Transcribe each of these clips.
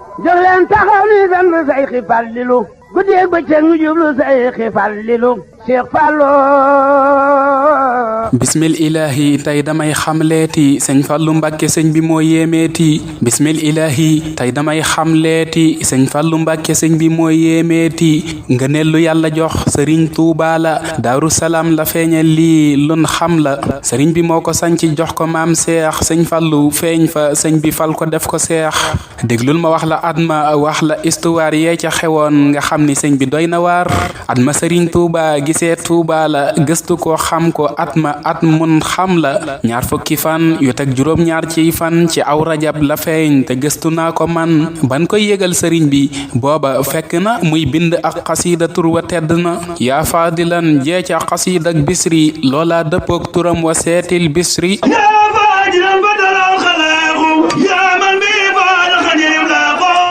jóg leen taxaw ni sant Seyxi Fallilu guddeeg bëccëg ñu jublu Seyxi Fallilu Cheikh Fallu bismil ilaahi tey damay xamleeti sëñ Fallu Mbàkke sëñ bi moo yéemeeti bismil ilaahi tey damay xamleeti sëñ Fallu Mbàkke sëñ bi moo yéemeeti ngëneel lu yàlla jox sëriñ Tuubaa la Daaru Salaam la feeñal lii lun xam la sëriñ bi moo ko sanc jox ko maam seex sëñ Fallu feeñ fa sëñ bi fal ko def ko seex déglul ma wax la atma wax la histoire yee ca xewoon nga xam ni sëñ bi doy na waar atma sëriñ Tuubaa gisee Tuubaa la gëstu ko xam ko atma at mun xam la ñaar fukki fan yu teg juróom-ñaar ci fan ci aw rajab la feeñ te gëstu naa ko man ban koy yëgal sëriñ bi booba fekk na muy bind ak xasiida tur wa tedd na yaa faadilan jee ca xasiida ak bisri loola dëppook turam wa seetil bisri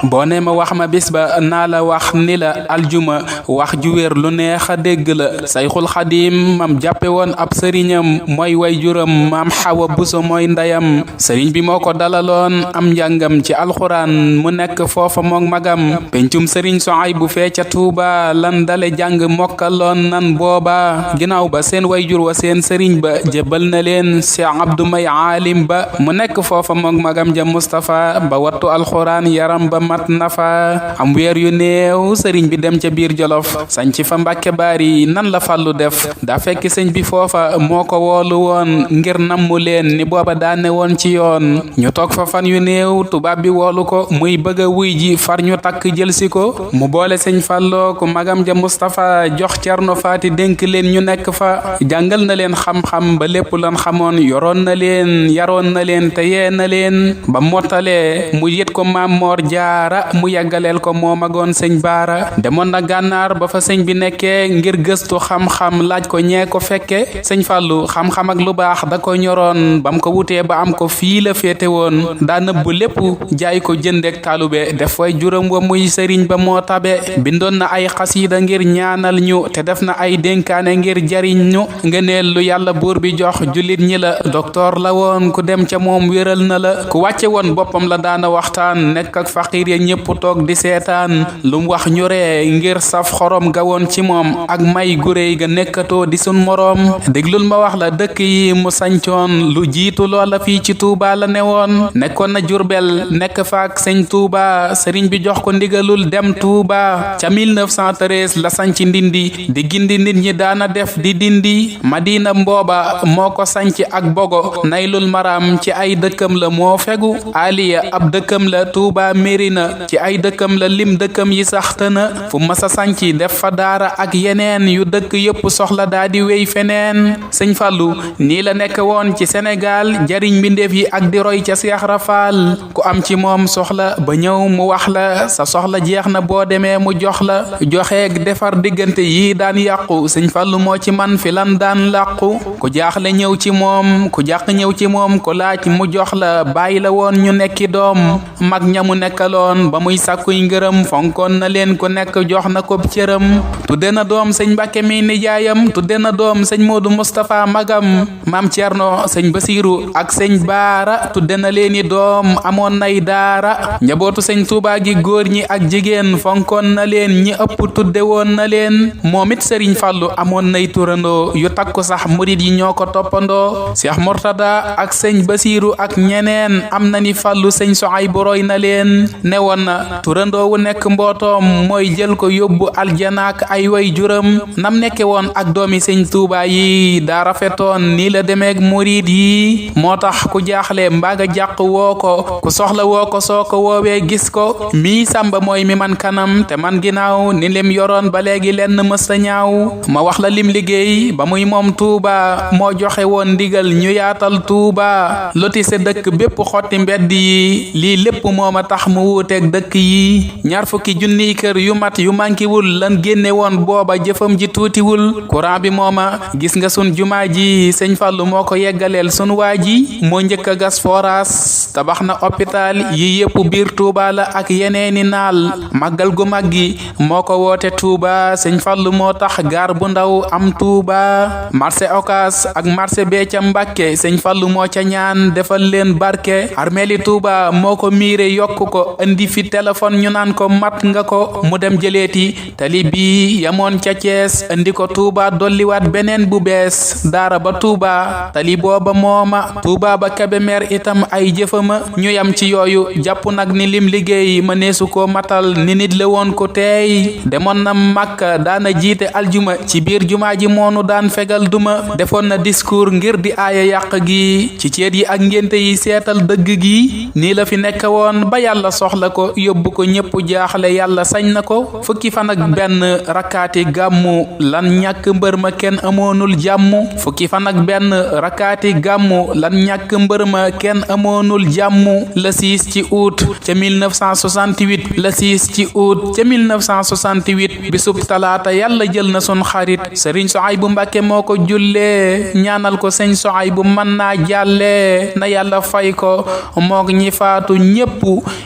boo ne ma wax ma bis ba naa la wax ni la aljuma wax ju wér lu neex a dégg la sayxul xadim mam jàppe woon ab sëriñam mooy way juram maam xawa buso mooy ndeyam sëriñ bi moo ko dalaloon am njàngam ci alxuraan mu nekk foofa mook magam pencum sëriñ soay bu fee ca tuuba lan dale jàng mokkaloon nan booba ginnaaw ba seen way jur wa seen sëriñ ba jébal na leen Cheikh Abdou May aalim ba mu nekk foofa mook magam ja Mustafa ba wattu alxuraan yaram ba mat nafa am weer yu néew sëriñ bi dem ca biir Jolof sañc fa Mbàkke Baari nan la Fallu def daa fekk sëñ bi foofa moo ko woolu woon ngir nammu leen ni booba daane woon ci yoon ñu toog fa fan yu néew tubaab bi woolu ko muy bëgg a wuy ji far ñu takk jëlsi ko mu boole sëñ Falloo ku magam ja Mustafa jox Cerno Faati dénk leen ñu nekk fa jàngal na leen xam-xam ba lépp lan xamoon yoroon na leen yaroon na leen te yee na leen ba mottalee mu yët ko Maam Moor Jaara mu yàggaleel ko moo magoon sëñ Baara demoon na gànnaar ba fa sëñ bi nekkee ngir gëstu xam-xam laaj ko ñee ko fekke sëñ Fallu xam-xam ak lu baax da ko ñoroon bam ko wutee ba am ko fii la féete woon daa nëbbu lépp jaay ko jëndek taalube def way juróom wa muy sëriñ ba moo tabe bindoon na ay xasiida ngir ñaanal ñu te def na ay dénkaane ngir jariñ ñu ngëneel lu yàlla buur bi jox jullit ñi la docteur la woon ku dem ca moom wéral na la ku wàcce woon boppam la daana waxtaan nekk ak faqiir ya ñépp toog di seetaan lu mu wax ñu ree ngir saf xorom gawoon ci moom ak may guréy ga nekkatoo di sun moroom déglul ma wax la dëkk yi mu sañcoon lu jiitu loola fii ci Tuuba la newoon nekkoon na Jurbel nekk faak sëñ Tuuba sëriñ bi jox ko ndigalul dem Tuuba ca 1913 la sañc Ndindi di gindi nit ñi daana def di dindi Madina mbooba moo ko sañc ak Bogo Naylul Maram ci ay dëkkam la moo fegu Aliya ab dëkkam la Tuuba Mérina ci ay dëkkam la lim dëkkam yi sax tëna fu masa sanci def fa daara ak yeneen yu dëkk yépp soxla daa di wéy feneen sëñ Fallu nii la nekk woon ci Sénégal jariñ mbindeef yi ak di roy ca Seex Rafaal ku am ci moom soxla ba ñëw mu wax la sa soxla jeex na boo demee mu jox la joxeeg defar diggante yi daan yàqu sëñ Fallu moo ci man fi lan daan làqu ku jaaxle ñëw ci moom ku jàq ñëw ci moom ku laaj mu jox la bàyyi la woon ñu nekki doom mag ñamu nekkaloon ba muy sàkkuy ngërëm fonkoon na leen ku nekk jox na ko cëram tudde na doom sëñ Mbàkke mi nijaayam tudde na doom sëñ Moodu Mustafa magam maam Cerno sëñ Basiiru ak sëñ Baara tudde na leeni doom amoon nay daara njabootu sëñ Tuubaa gi góor ñi ak jigéen fonkoon na leen ñi ëpp tudde woon na leen moom it sëriñ Fallu amoon nay turandoo yu takku sax murid yi ñoo ko toppandoo Cheikh Murtada ak sëñ Basiiru ak ñeneen am na ni Fallu sëñ Suhaybu roy na leen newoon na turandoo wu nekk mbootoom mooy jël ko yóbbu aljanaak ay way juram nam nekke woon ak doomi sëñ Tuubaa yi daa rafetoon nii la demeek murid yi moo tax ku jaaxle mbaaga jàq woo ko ku soxla woo ko soo ko woowee gis ko mii sàmba mooy mi man kanam te man ginnaaw ni lim yoroon ba léegi lenn mësta ñaaw ma wax la lim liggéey ba muy moom Tuuba moo joxe woon ndigal ñu yaatal Tuuba lotise dëkk bépp xotti mbedd yi lii lépp moo ma tax mu wuuteeg dëkk yi ñaar fukki junniy kër yu mat yu mankiwul lan génne woon booba jëfam ji tuutiwul courant bi mooma gis nga sun jumaa ji sëñ Fallu moo ko yeggaleel sun waa ji moo njëkk a gas forage tabax na hôpital yi yépp biir Tuuba la ak yeneeni naal màggal gu mag gi moo ko woote Tuuba sëñ Fallu moo tax gaar bu ndaw am Tuuba marché Ocass ak marché bee ca Mbàkke sëñ Fallu moo ca ñaan defal leen barke armeeli Tuuba moo ko miire yokk ko indi indi fi téléphone ñu naan ko mat nga ko mu dem jëleeti tali bi yamoon ca Cees indi ko Touba dolliwaat beneen bu bees daara ba Touba tali booba mooma Touba ba Kébémer itam ay jëfama ñu yam ci yooyu jàpp nag ni lim liggéey ma neesu ko matal ni nit la woon ko teey demoon na Makka daana jiite aljuma ci biir jumaa ji moonu daan fegal duma defoon na discours ngir di aaya yàq gi ci ceet yi ak ngénte yi seetal dëgg gi nii la fi nekk woon ba yàlla soxla ko yóbbu ko ñépp jaaxle yàlla sañ na ko fukki fan ak benn rakkaati gàmmu lan ñàkk mbër ma kenn amoonul jàmm fukki fan ak benn rakkaati gàmmu lan ñàkk mbër ma kenn amoonul jàmm le 6 ci août ca 1968 le 6 ci août ca 1968 bisub talaata yàlla jël na sun xarit Sëriñ Suhaybu Mbàkke moo ko jullee ñaanal ko sëñ Suhaybu mën naa jàllee na yàlla fay ko moog ñi faatu ñépp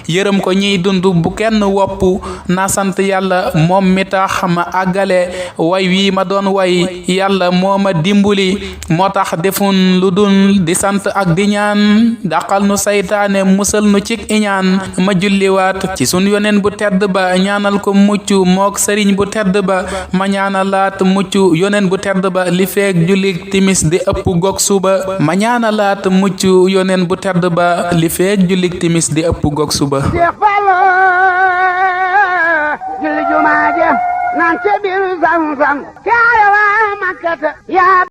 yërëm ko ñiy dund bu kenn wopp na sant yàlla moom mi tax ma àggale way wi ma doon way yàlla moo ma dimbali moo tax defun lu dul di sant ak di ñaan dàqal nu saytaane musal nu cik iñaan ma julliwaat ci sun yoneen bu tedd ba ñaanal ko mucc mook sëriñ bu tedd ba ma ñaanalaat mucc yoneen bu tedd ba li feek jullik timis di ëpp gog suba ma ñaanalaat mucc yoneen bu tedd ba li feek jullik timis di ëpp gog suba Seex Fallu julli jumaa ja naan ca biir Zamzam kaaya waa Makkata yaa